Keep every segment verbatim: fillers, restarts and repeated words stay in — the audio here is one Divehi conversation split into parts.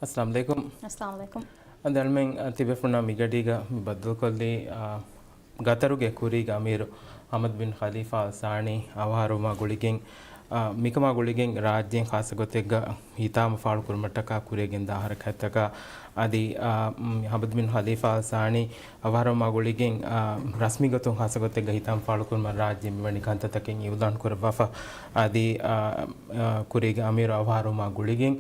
އައްސަލާމު ޢަލައިކުމް. އައްސަލާމު ޢަލައިކުމް. އަދި އަޅުމެން ތިބޭފުޅުންނާ މިގަޑީގަ މި ބައްދަލުކޮށްލީ، އާ، ގަތަރުގެ ކުރީގެ އަމީރު ހަމަދު ބިން ޚަލީފާ އަލް ސާނީ އަވަހާރަވުމާ ގުޅިގެން، އާ، މިކަމާ ގުޅިގެން ރާއްޖޭން ޚާއްޞަ ގޮތެއްގަ ހިތާމަ ފާޅުކުރުމަށްޓަކާ ކުރިޔަށް ގެންދާ ހަރަކާތްތަކާ އަދި، އާ، މް، ހަމަދު ބިން ޚަލީފާ އަލް ސާނީ އަވަހާރަވުމާ ގުޅިގެން، އާ، ރަސްމީ ގޮތުން ޚާއްޞަ ގޮތެއްގަ ހިތާމަ ފާޅުކުރުމަށް ރާއްޖެ މިވަނީ ކަންތައްތަކެއް އިއުލާން ކުރައްވާފަ. އަދި، އާ، އާ، ކުރީގެ އަމީރު އަވަހާރަވުމާ ގުޅިގެން،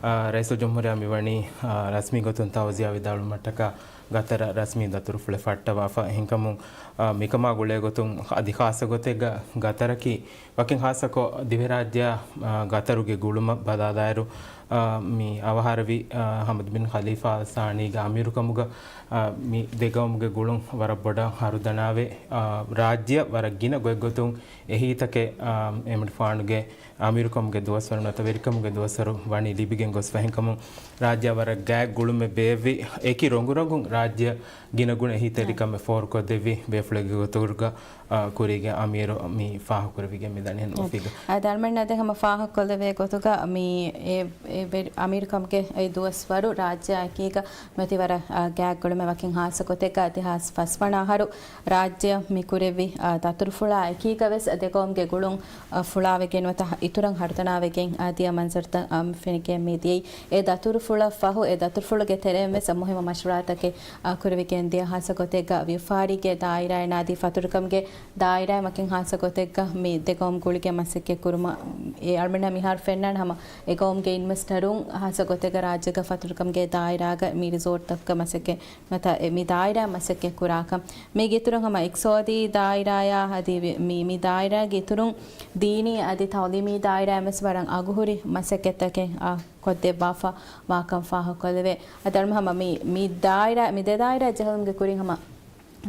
އާ، ރައީސުލް ޖުމްހޫރިއްޔާ މިވަނީ، އާ، ރަސްމީ ގޮތުން ތައުޒިޔާ ވިދާޅުވުމަށްޓަކާ ގަތަރަށް ރަސްމީ ދަތުރުފުޅެއް ފައްޓަވާފަ. އެހެންކަމުން، އާ، މިކަމާ ގުޅޭގޮތުން އަދި ޚާއްޞަ ގޮތެއްގަ ގަތަރަކީ ވަކިން ޚާއްޞަކޮށް ދިވެހިރާއްޖެއާ، އާ، ގަތަރުގެ ގުޅުމަށް ބަލާލާއިރު، އާ، މި އަވަހާރަވި، އާ، ހަމަދު ބިން ޚަލީފާ އަލް ސާނީގެ އަމީރުކަމުގަ، އާ، މި ދެގައުމުގެ ގުޅުން ވަރަށް ބޮޑަށް ހަރުދަނާވެ، އާ، ރާއްޖެއަށް ވަރަށް ގިނަ ގޮތްގޮތުން އެހީތަކެއް، އާ، އެމަނިކުފާނުގެ އަމީރުކަމުގެ ދުވަސްވަރު ނުވަތަ ވެރިކަމުގެ ދުވަސްވަރު ވަނީ ލިބިގެން ގޮސްފަ. އެހެންކަމުން ރާއްޖެއަށް ވަރަށް ގާތް ގުޅުމެއް ބޭއްވި، އެކި ރޮނގުރޮނގުން ރާއްޖެއަށް ގިނަގުނަ އެހީތެރިކަމެއް ފޯރުކޮށްދެއްވި ބޭފުޅެއްގެ ގޮތުގަ، އާ، ކުރީގެ އަމީރު މި ފާހަގަކުރެވިގެން މިދަނީ. އެ، އޮފީހުގަ. އަދި އަޅުމެންނަށް ދެން ހަމަ ފާހަގަކޮށްލެވޭ ގޮތުގަ މި އެ، އެ ވެރި-، އަމީރުކަމުގެ އެ ދުވަސްވަރު ރާއްޖެއާ އެކީގަ މަތިވަރަށް، އާ، ގާތް ގުޅުމެއް ވަކިން ޚާއްޞަ ގޮތެއްގަ ދެހާސް ފަސްވަނަ އަހަރު ރާއްޖެއަށް މި ކުރެއްވި، އާ، ދަތުރުފުޅާ އެކީގަ ވެސް ދެގައުމުގެ ގުޅުން، އާ، ފުޅާވެގެން ނުވަތަ އިތުރަށް ހަރުދަނާވެގެން، އާ، ދިޔަ މަންޒަރުތައް، އާ، ފެނިގެން މި ދިޔައީ. އެ ދަތުރުފުޅަށް ފަހު އެ ދަތުރުފުޅުގެ ތެރެއިން ވެސް މުހިއްމު މަޝްވަރާތަކެއް، އާ، ކުރެވިގެން ދިޔަ ޚާއްޞަ ގޮތެއްގަ ވިޔަފާރީގެ ދާއިރާއިން އަދި ފަތުރުކަމުގެ ދާއިރާއިން ވަކިން ޚާއްޞަ ގޮތެއްގަ މި ދެގައުމު ގުޅިގެން މަސައްކަތް ކުރުމަށް އެ އަޅުމެންނަށް މިހާރު ފެންނާނެ ހަމަ އެ ގައުމުގެ އިންވެސްޓަރުން ޚާއްޞަ ގޮތެއްގަ ރާއްޖޭގަ ފަތުރުކަމުގެ ދާއިރާގަ މި ރިސޯޓްތަކުގެ މަސައްކަތް ނުވަތަ އެ މި ދާއިރާ މަސައްކަތް ކުރާކަން. މީގެ އިތުރުން ހަމަ އިޤްތިޞާދީ ދާއިރާޔާ އަދި މި، މި ދާއިރާގެ އިތުރުން ދީނީ އަދި ތަޢުލީމީ ދާއިރާއިން ވެސް ވަރަށް އަގުހުރި މަސައްކަތްތަކެއް، އާ، ކޮށްދެއްވާފަ ވާކަން ފާހަގަކޮށްލެވޭ. އަދި އަޅުމެން ހަމަ މި، މި ދާއިރާ، މި ދެ ދާއިރާ ޖެހުމުގެ ކުރިން ހަމަ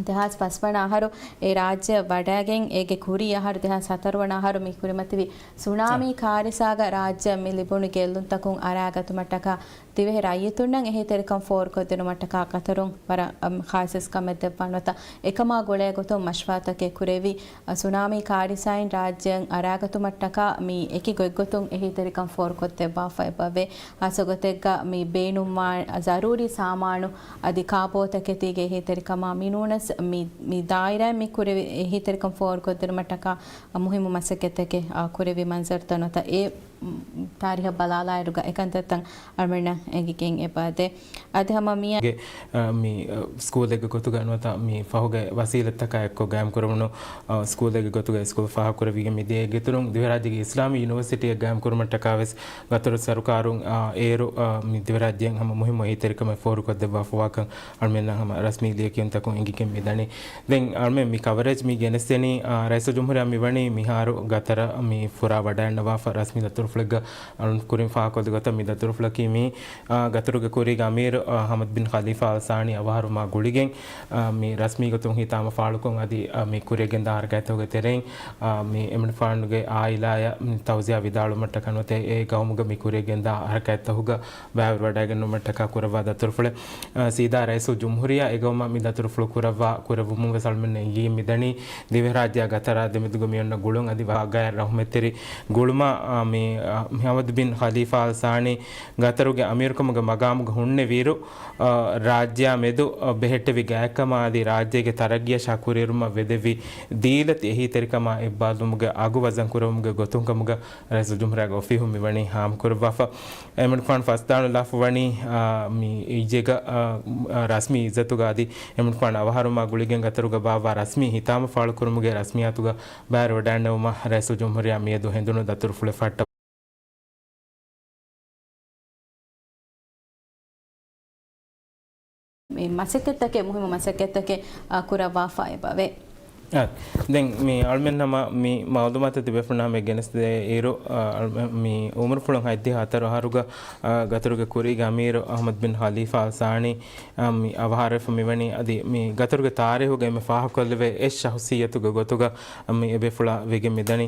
ދެހާސް ފަސްވަނަ އަހަރު އެ ރާއްޖެއަށް ވަޑައިގެން އޭގެ ކުރީ އަހަރު ދެހާސް ހަތަރު ވަނަ އަހަރު މި ކުރިމަތިވި ސުނާމީ ކާރިސާގަ ރާއްޖެއަށް މި ލިބުނު ގެއްލުންތަކުން އަރާގަތުމަށްޓަކާ ދިވެހި ރައްޔިތުންނަށް އެހީތެރިކަން ފޯރުކޮށްދިނުމަށްޓަކާ ގަތަރުން ވަރަށް، އަމް، ޚާއްސަ ކަމެއް ދެއްވާނެ ނުވަތަ އެކަމާ ގުޅޭ ގޮތުން މަޝްވަރާތަކެއް ކުރެވި، އަ، ސުނާމީ ކާރިސާއިން ރާއްޖެއަށް އަރާގަތުމަށްޓަކާ މި އެކި ގޮތްގޮތުން އެހީތެރިކަން ފޯރުކޮށްދެއްވާފަ އެބަވޭ. ޚާއްސަ ގޮތެއްގަ މި ބޭނުންވާ ޒަރޫރީ ސާމާނު އަދި ކާބޯތަކެތީގެ އެހީތެރިކަމާ މިނޫނަސް މި، މި ދާއިރާއިން މި ކުރެވި އެހީތެރިކަން ފޯރުކޮށްދިނުމަށްޓަކާ މުހިއްމު މަސައްކަތްތަކެއް، އާ، ކުރެވި މަންޒަރުތައް ނުވަތަ އެ ތާރީހަށް ބަލާލާއިރުގަ އެކަންތައްތައް އަޅުމެންނަށް އެނގިގެން އެބަދޭ. އަދި ހަމަ މިއަ- ގެ، އަ، މި، އަ، ސްކޫލެއްގެ ގޮތުގަ ނުވަތަ މި ފަހުގެ ވަސީލަތްތަކާ އެއްކޮށް ގާއިމްކުރެވުނު، އަ، ސްކޫލެއްގެ ގޮތުގަ ސްކޫލް ފާހަގަކުރެވިގެން މިދިޔައީގެ އިތުރުން ދިވެހިރާއްޖޭގެ އިސްލާމީ ޔުނިވަރސިޓީއެއް ގާއިމްކުރުމަށްޓަކާވެސް ގަތަރު ސަރުކާރުން، އާ، އޭރު، އާ، މި ދިވެހިރާއްޖޭން ހަމަ މުހިއްމު އެހީތެރިކަމެއް ފޯރުކޮށްދެއްވާފަވާކަން އަޅުމެންނަށް ހަމަ ރަސްމީ ލިޔެކިޔުންތަކުން އެނގިގެން މިދަނީ. ދެން އަޅުމެން މި ކަވަރޭޖް މި ގެނެސްދެނީ، އާ، ރައީސުލްޖުމްހޫރިއްޔާ މިވަނީ މިހާރު ގަތަރަށް މި ފުރާ ވަޑައިގަންނަވާފަ ރަސްމީ ދަތުރުފުޅެއްގަ. އަޅުން ކުރިން ފާހަގަކޮށްލި ގޮތަށް މި ދަތުރުފުޅަކީ މީ، އާ، ގަތަރުގެ ކުރީގެ އަމީރު، އާ، ހަމަދު ބިން ޚަލީފާ އަލް ސާނީ އަވަހާރަވުމާ ގުޅިގެން، އާ، މި ރަސްމީ ގޮތުން ހިތާމަ ފާޅުކޮށް އަދި، އާ، މި ކުރިޔަށް ގެންދާ ހަރަކާތްތަކުގެ ތެރެއިން، އާ، މި އެމަނިކުފާނުގެ އާއިލާޔަށް މި ތައުޒިޔާ ވިދާޅުވުމަށްޓަކާ ނުވަތަ އެ ގައުމުގަ މި ކުރިޔަށް ގެންދާ ހަރަކާތްތަކުގަ ބައިވެރިވަޑައިގެންނެވުމަށްޓަކާ ކުރައްވާ ދަތުރުފުޅެއް، އާ، ސީދާ ރައީސުލްޖުމްހޫރިއްޔާ އެ ގައުމަށް މި ދަތުރުފުޅު ކުރައްވާ ކުރެއްވުމުން ވެސް އަޅުމެންނަށް އެނގިގެން މިދަނީ ދިވެހިރާއްޖެއާ ގަތަރާ ދެމެދުގަ މިއޮންނަ ގުޅުން އަދި ވަގާތް ރަހުމަތްތެރި ގުޅުމާ، އާ، މި، އާ، މި ހަމަދު ބިން ޚަލީފާ އަލް ސާނީ ގަތަރުގެ އަމީރުކަމުގެ މަގާމުގަ ހުންނެވިއިރު، އާ، ރާއްޖެއާ މެދު، އާ، ބެހެއްޓެވި ގާތްކަމާ އަދި ރާއްޖޭގެ ތަރައްގީއަށާ ކުރިއެރުމަށް ވެދެއްވި ދީލަތި އެހީތެރިކަމާ އެއްބާލުމުގެ އަގު ވަޒަން ކުރެވުމުގެ ގޮތުން ކަމުގަ ރައީސުލްޖުމްހޫރިއްޔާގެ އޮފީހުން މިވަނީ ހާމަކުރައްވާފަ. އެމަނިކުފާނު ފަސްދާނު ލާފަވަނީ، އާ، މި އިއްޒަތްގަ، އާ، ރަސްމީ އިއްޒަތުގަ އަދި އެމަނިކުފާނު އަވަހާރަވުމާ ގުޅިގެން ގަތަރުގަ ބާއްވާ ރަސްމީ ހިތާމަ ފާޅުކުރުމުގެ ރަސްމިއްޔާތުގަ ބައިވެރިވަޑައިގަންނަވުމަށް ރައީސުލްޖުމްހޫރިއްޔާ މިއަދު ހެނދުނު ދަތުރުފުޅެއް ފައްޓަ މި މަސައްކަތްތަކެއް، މުހިއްމު މަސައްކަތްތަކެއް، އާ، ކުރައްވާފަ އެބަވޭ. އާ، ދެން މި އަޅުމެން ހަމަ މި މައުލޫމާތު ތިބޭފުޅުންނާ މެ ގެނެސްދޭ އިރު، އާ، އަޅުމެން މި އުމުރުފުޅުން ހަތްދިހަ ހަތަރު އަހަރުގަ، އާ، ގަތަރުގެ ކުރީގެ އަމީރު އަޙްމަދު ބިން ޚަލީފާ އަލް ސާނީ، އާ، މި އަވަހާރަވެފަ މިވަނީ އަދި މި ގަތަރުގެ ތާރީހުގަ އެންމެ ފާހަގަކޮށްލެވޭ އެއް ޝަހުސިއްޔަތުގެ ގޮތުގަ މި އެބޭފުޅާ ވެގެން މިދަނީ.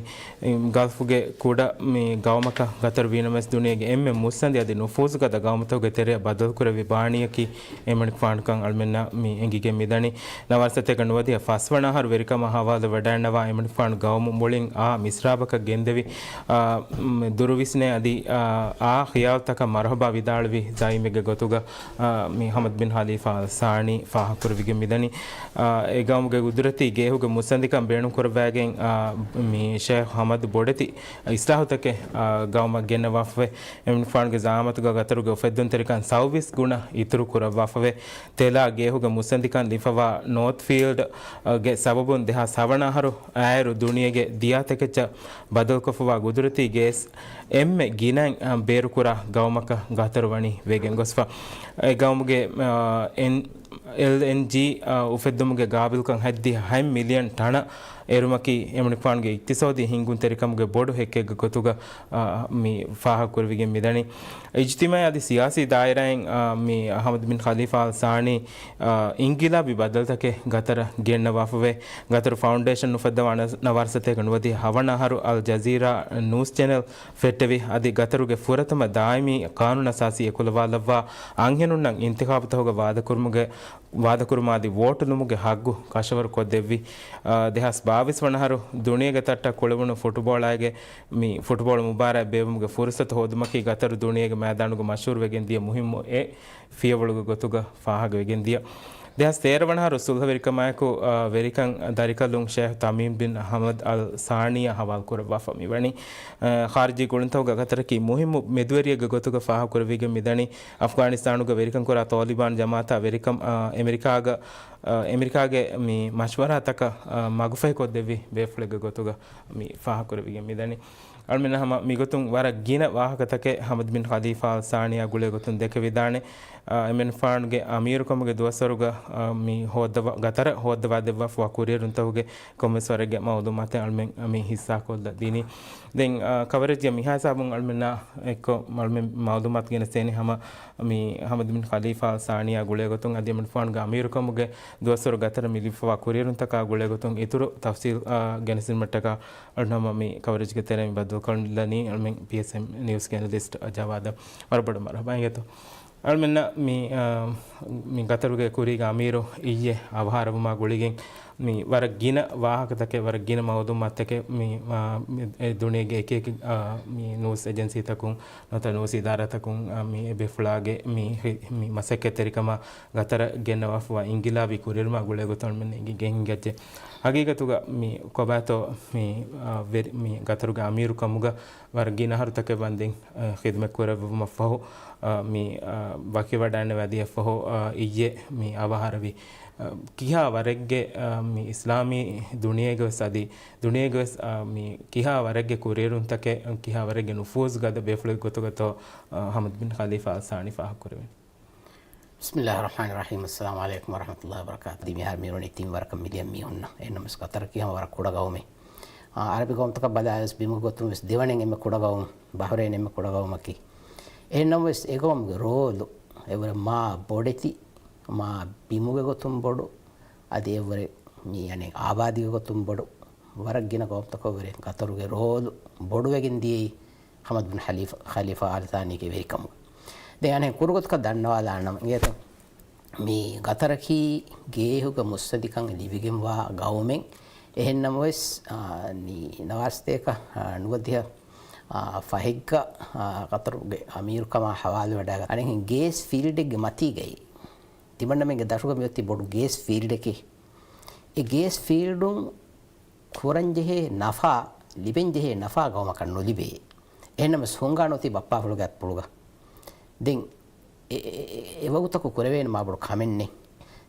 ގަލްފުގެ ކުޑަ މި ގައުމަކަށް ގަތަރު ވީނަމަވެސް ދުނިޔޭގެ އެންމެ މުއްސަނދި އަދި ނުފޫޒުގަދަ ގައުމުތަކުގެ ތެރެއަށް ބައްދަލުކުރެވި ބާނީއަކީ އެމަނިކުފާނުކަން އަޅުމެންނަށް މި އެނގިގެން މިދަނީ. ނަވާރަ ސަތޭކަ ނުވަދިހަ ފަސްވަނަ އަހަރު ވެރި ކަމަށް ހަވާލު ވެޑައިންނަވާ އެމަނިކުފާނު ގައުމު މުޅިން އާ މިސްރާބަކަށް ގެންދެވި، އާ، މް، ދުރުވިސްނޭ އަދި، އާ، އާ ޚިޔާލުތަކަށް މަރުހަބާ ވިދާޅުވި ޒައީމެއްގެ ގޮތުގަ، އާ، މި ހަމަދު ބިން ޚަލީފާ އަލް ސާނީ ފާހަގަކުރެވިގެން މިދަނީ. އާ، އެ ގައުމުގެ ގުދުރަތީ ގޭހުގެ މުއްސަނދިކަން ބޭނުންކުރައްވައިގެން، އާ، މި ޝޭޚް ހަމަދު ބޮޑެތި އިސްލާހުތަކެއް، އާ، ގައުމަށް ގެންނަވާފަވޭ. އެމަނިކުފާނުގެ ޒައާމަތުގަ ގަތަރުގެ އުފެއްދުންތެރިކަން ސައުވީސް ގުނަ އިތުރު ކުރައްވާފަވޭ. ތެލާ ގޭހުގެ މުއްސަނދިކަން ލިފަވާ ނޯތްފީލްޑް، އާ، ގެ ސަބަބުން ދެހާސް ހަވަނަ އަހަރު އާއިރު ދުނިޔޭގެ ދިޔާތަކެއްޗަށް ބަދަލުކޮށްފަވާ ގުދުރަތީ ގޭސް އެންމެ ގިނައިން، އާ، ބޭރުކުރާ ގައުމަކަށް ގަތަރު ވަނީ ވެގެން ގޮސްފަ. އެ ގައުމުގެ، އާ، އެން، އެލްއެންޖީ، އާ، އުފެއްދުމުގެ ގާބިލްކަން ހަތްދިހަ ހަތް މިލިއަން ޓަނަށް އޭރުމަކީ އެމަނިކުފާނުގެ އިޤްތިޞާދީ ހިންގުންތެރިކަމުގެ ބޮޑު ހެއްކެއްގެ ގޮތުގަ، އާ، މި ފާހަގަކުރެވިގެން މިދަނީ. އިޖްތިމާޢީ އަދި ސިޔާސީ ދާއިރާއިން، އާ، މި އަޙްމަދު ބިން ޚަލީފާ އަލް ސާނީ، އާ، އިންގިލާބީ ބަދަލުތަކެއް ގަތަރަށް ގެންނަވާފަވޭ. ގަތަރު ފައުންޑޭޝަން އުފައްދަވާ ނަ-، ނަވާރަސަތޭކަ ނުވަދިހަ ހަވަނަ އަހަރު އަލް ޖަޒީރާ ނޫސް ޗެނެލް ފެއްޓެވި. އަދި ގަތަރުގެ ފުރަތަމަ ދާއިމީ ޤާނޫނުއަސާސީ އެކުލަވާލައްވާ އަންހެނުންނަށް އިންތިޚާބުތަހުގަ ވާދަކުރުމުގެ، ވާދަކުރުމާ އަދި ވޯޓުލުމުގެ ހައްގު ކަށަވަރު ކޮށްދެއްވި. އާ، ދެހާސް ބާވީސް ވަނަ އަހަރު ދުނިޔޭގެ ތައްޓަށް ކުޅެވުނު ފުޓުބޯޅައިގެ މި ފުޓުބޯޅަ މުބާރާތް ބޭއްވުމުގެ ފުރުސަތު ހޯދުމަކީ ގަތަރު ދުނިޔޭގެ މައިދާނުގަ މަޝްހޫރު ވެގެން ދިޔަ މުހިއްމު އެއް ފިޔަވަޅުގެ ގޮތުގަ ފާހަގަވެގެން ދިޔަ. ދެހާސް ތޭރަ ވަނަ އަހަރު ސުލްހަވެރިކަމާއެކު، އާ، ވެރިކަން ދަރިކަލުން ޝޭޚް ތަމީމް ބިން ހަމަދު އަލް ސާނީއާ ހަވާލު ކުރައްވާފަ މިވަނީ. އާ، ޚާރިޖީ ގުޅުންތަކުގަ ގަތަރަކީ މުހިއްމު މެދުވެރިއެއްގެ ގޮތުގަ ފާހަގަކުރެވިގެން މިދަނީ. އަފްޣާނިސްތާނުގަ ވެރިކަން ކުރާ ޠާލިބާން ޖަމާއަތާ ވެރިކަން، އާ، އެމެރިކާގަ، އާ، އެމެރިކާގެ މި މަޝްވަރާތަކަށް، އާ، މަގުފަހިކޮށްދެއްވި ބޭފުޅެއްގެ ގޮތުގަ މި ފާހަގަކުރެވިގެން މިދަނީ. އަޅުމެންނަށް ހަމަ މިގޮތުން ވަރަށް ގިނަ ވާހަކަތަކެއް ހަމަދު ބިން ޚަލީފާ އަލް ސާނީއާ ގުޅޭ ގޮތުން ދެކެވިދާނެ. އާ، އެމެނިކުފާނުގެ އަމީރުކަމުގެ ދުވަސްވަރުގަ، އާ، މި ހޯއްދަވާ، ގަތަރަށް ހޯއްދަވާދެއްވާފަވާ ކުރިއެރުންތަކުގެ ކޮންމެސް ވަރެއްގެ މައުލޫމާތެއް އަޅުމެން މި ހިއްސާކޮށްލަ ދިނީ. ދެން، އާ، ކަވަރޭޖްގެ މިހާ ހިސާބުން އަޅުމެންނާ އެއްކޮށް އަޅުމެން މައުލޫމާތު ގެނެސްދޭނެ ހަމަ މި ހަމަދު ބިން ޚަލީފާ އަލް ސާނީއާ ގުޅޭ ގޮތުން އަދި އެމެނިކުފާނުގެ އަމީރުކަމުގެ ދުވަސްވަރު ގަތަރަށް މި ލިބިފަވާ ކުރިއެރުންތަކާ ގުޅޭ ގޮތުން އިތުރު ތަފްސީލް، އާ، ގެނެސްދިނުމަށްޓަކާ އަޅުނަމަ މި ކަވަރޭޖްގެ ތެރެއިން ބައްދަލުކޮށްލަނީ އަޅުމެން ޕީއެސްއެމް ނިއުސްގެ އެނަލިސްޓް ޖަވާދަށް. ވަރަށް ބޮޑަށް މަރުހަބާ އިނގޭތޯ. އަޅުމެންނަށް މި، އާ، މި ގަތަރުގެ ކުރީގެ އަމީރު އިއްޔެ އަވަހާރަވުމާ ގުޅިގެން މި ވަރަށް ގިނަ ވާހަކަތަކެއް، ވަރަށް ގިނަ މައުލޫމާތުތަކެއް މި، އާ، މި އެ ދުނިޔޭގެ އެކި އެކި، އާ، މި ނޫސް އެޖެންސީތަކުން ނުވަތަ ނޫސް އިދާރާތަކުން، އާ، މި އެ ބޭފުޅާގެ މި ހި-، މި މަސައްކަތްތެރިކަމާ ގަތަރަށް ގެންނަވާފަވާ އިންގިލާބީ ކުރިއެރުމާ ގުޅޭ ގޮތުން އަޅުމެން އެނގިގެން ހިނގައްޖެ. ހަގީގަތުގަ މި ކޮބާތޯ މި، އާ، ވެރި-، މި ގަތަރުގެ އަމީރު ކަމުގަ ވަރަށް ގިނަ އަހަރުތަކެއް ވަންދެން، އާ، ޚިދުމަތް ކުރެއްވުމަށްފަހު، އާ، މި، އާ، ވަކިވަޑައިންނެވި އަދި އެއަށްފަހު، އާ، އިއްޔެ މި އަވަހާރަވި، އާ، ކިހާ ވަރެއްގެ، އާ، މި އިސްލާމީ ދުނިޔޭގަވެސް އަދި ދުނިޔޭގަވެސް، އާ، މި ކިހާ ވަރެއްގެ ކުރިއެރުންތަކެއް، ކިހާ ވަރެއްގެ ނުފޫޒު ގަދަ ބޭފުޅެއް ގޮތުގަތޯ، އާ، ހަމަދު ބިން ޚަލީފާ އަލް ސާނީ ފާހަގަކުރެވެނީ. ބިސްމިއްލާހި ރަޙްމާނި ރަޙީމް. އައްސަލާމު ޢަލައިކުމް ވަރަޙްމަތުﷲި ވަބަރަކާތު. މިހާރު މިވަނީ ތިން ވަރަކަށް މިލިއަން މީހުންނަށް. އެހެންނަމަވެސް ގަތަރަކީ ހަމަ ވަރަށް ކުޑަ ގައުމެއް. އާ، އަރަބި ގައުމުތަކަށް ބަލާލިޔަސް ބިމުގެ ގޮތުން ވެސް ދެވަނައިން އެންމެ ކުޑަ ގައުމު، ބަހްރެއިން އެންމެ ކުޑަ ގައުމަކީ. އެހެންނަމަވެސް އެ ގައުމުގެ ރޯލު އެވަރެ މާ ބޮޑެތި، މާ ބިމުގެ ގޮތުން ބޮޑު، އަދި އެވަރެ މި އަނެއް އާބާދީގެ ގޮތުން ބޮޑު، ވަރަށް ގިނަ ގައުމުތަކަށް ވެރި ގަތަރުގެ ރޯލު ބޮޑުވެގެން ދިޔައީ ހަމަދު ބިން ޚަލީފާ، ޚަލީފާ އަލް ސާނީގެ ވެރިކަމުގަ. ދެން އަނެއް ކުރުގޮތަކަށް ދަންނަވާލާނަމަ އިނގޭތޯ. މި ގަތަރަކީ ގޭހުގެ މުއްސަނދިކަން ލިބިގެންވާ ގައުމެއް. އެހެންނަމަވެސް، އާ، ނި-، ނަވާރަސަތޭކަ، އާ، ނުވަދިހަ، އާ، ފަހެއްގަ، އާ، ގަތަރުގެ އަމީރުކަމާ ހަވާލުވެވަޑައިގަތް އަނެއް ގޭސް ފީލްޑެއްގެ މަތީގައި ތިމަންނަމެންގެ ދަށުގަ މިއޮތީ ބޮޑު ގޭސް ފީލްޑެކޭ. އެ ގޭސް ފީލްޑުން ކުރަންޖެހޭ ނަފާ، ލިބެންޖެހޭ ނަފާ ގައުމަކަށް ނުލިބޭ. އެހެންނަމަވެސް ހުންގާނުތީ ބައްޕާފުޅުގެ އަތްޕުޅުގަ. ދެން އެ، އެ، އެ، އެ، އެވަގުތަކު ކުރެވޭނެ މާބޮޑު ކަމެއްނެއް.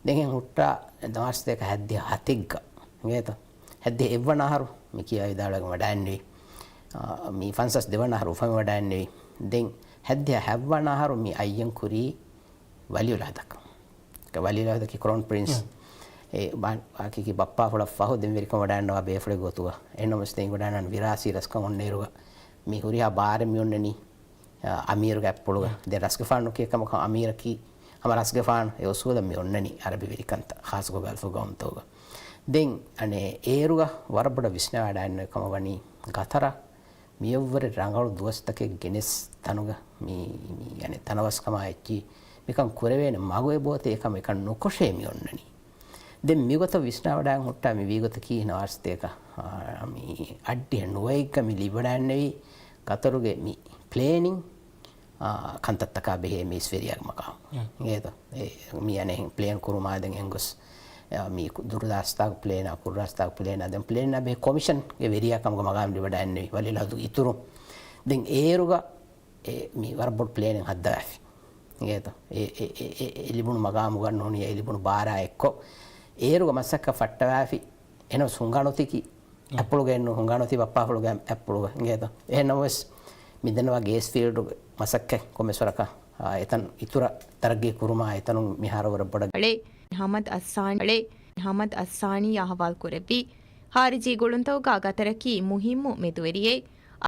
ދެން ހުއްޓާ ނަވާރަސަތޭކަ ހަތްދިހަ ހަތެއްގަ އިނގޭތަ؟ ހަތްދިހަ އެއްވަނަ އަހަރު މި ކިޔާ ވިދާޅުވެގެން ވަޑައިންނެވި. އާ، މި ފަންސާސް ދެވަނަ އަހަރު އުފަންވެވަޑައިންނެވި. ދެން ހަތްދިހަ ހަތްވަނަ އަހަރު މި އައްޔަން ކުރީ ވަލިއުލްއަހްދަކަށް. ވަލިއުލްއަހްދަކީ ކްރައުން ޕްރިންސް. އެ ބާ-، ހަޤީޤީ ބައްޕާފުޅަށްފަހު ދެން ވެރިކަން ވަޑައިންނަވާ ބޭފުޅެއް ގޮތުގަ. އެހެންނަމަވެސް ދެން ވަޑައިންނަވާ ވިރާސީ ރަސްކަން އޮންނައިރުގަ މި ހުރިހާ ބާރެއް މި އޮންނަނީ، އަ، އަމީރުގެ އަތްޕުޅުގަ. ދެން ރަސްގެފާނު ކިޔަކަމަކަށް އަމީރަކީ ހަމަ ރަސްގެފާނު އެ އުސޫލަށް މި އޮންނަނީ އަރަބި ވެރިކަންތައް، ޚާއްޞަކޮށް ގަލްފު ގައުމުތަކުގަ. ދެން އަނެއް އޭރުގަ ވަރަށް ބޮޑަށް ވިސްނަވަޑައިގަންނަވާ ކަމަށް ވަނީ ގަތަރަށް މިއަށްވުރެ ރަނގަޅު ދުވަސްތަކެއް ގެނެސް ތަނުގަ މި، މި، އަނެއް ތަނަވަސްކަމާ އެއްޗި މިކަން ކުރެވޭނެ މަގު އެބައޮތޭ އެކަމަށް އެކަން ނުކޮށޭ މި އޮންނަނީ. ދެން މިގޮތަށް ވިސްނާވަޑައިގެން ހުއްޓާ މި ވީގޮތަކީ ނަވާރަސަތޭކަ، އާ، މި އައްޑިހަ ނުވައެއްގަ މި ލިބިވަޑައިގެންނެވީ ޤަޠަރުގެ މި ޕްލޭނިން، އާ، ކަންތައްތަކާ ބެހޭ މީސްވެރިޔާގެ މަޤާމު. އެ. އިނގޭތޯ؟ އެ، މި އަނެއް ޕްލޭން ކުރުމާ ދެން އެނގޮސް، އާ، މި ދުރުދާސްތާކު ޕްލޭނާ، ކުރުދާސްތާކު ޕްލޭނާ ދެން ޕްލޭނާ ބެހޭ ކޮމިޝަންގެ ވެރިޔާ ކަމުގެ މަޤާމު ލިބިވަޑައިގެންނެވީ ވަލީލް އަހުދުގެ އިތުރުން. ދެން އޭރުގަ އެ މި ވަރަށް ބޮޑު ޕްލޭނެއް ހައްދަވާފި. އިނގޭތޯ؟ އެ، އެ، އެ، އެ، އެ ލިބުނު މަގާމުގަ ނޫނީ އެ ލިބުނު ބާރާ އެއްކޮށް، އޭރުގަ މަސައްކަތް ފައްޓަވާފި. އެނަމަސް ހުނގާނުތީކީ އަ. އަތްޕުޅުގައެއްނު، ހުނގާނުތީ ބައްޕާފުޅުގެ އަތްޕުޅުގަ. އިނގޭތޯ؟ އެހެންނަމަވެސް، މިދެންނަވާ ގޭސް ފީލްޑުގެ މަސައްކަތް ކޮންމެސް ވަރަކަށް، އާ، އެތަން އިތުރަށް ތަރައްގީ ކުރުމާ، އެތަނުން މިހާރު ވަރަށް ބޮޑަށް. އަޅެ، ހަމަދް އައްސާނީ، އަޅެ، ހަމަދް އައްސާނީ އަހުވާލު ކުރެއްވީ. ޚާރިޖީ ގުޅުންތަކުގަ ގަތަރަކީ މުހިއްމު މެދުވެރިއެއް.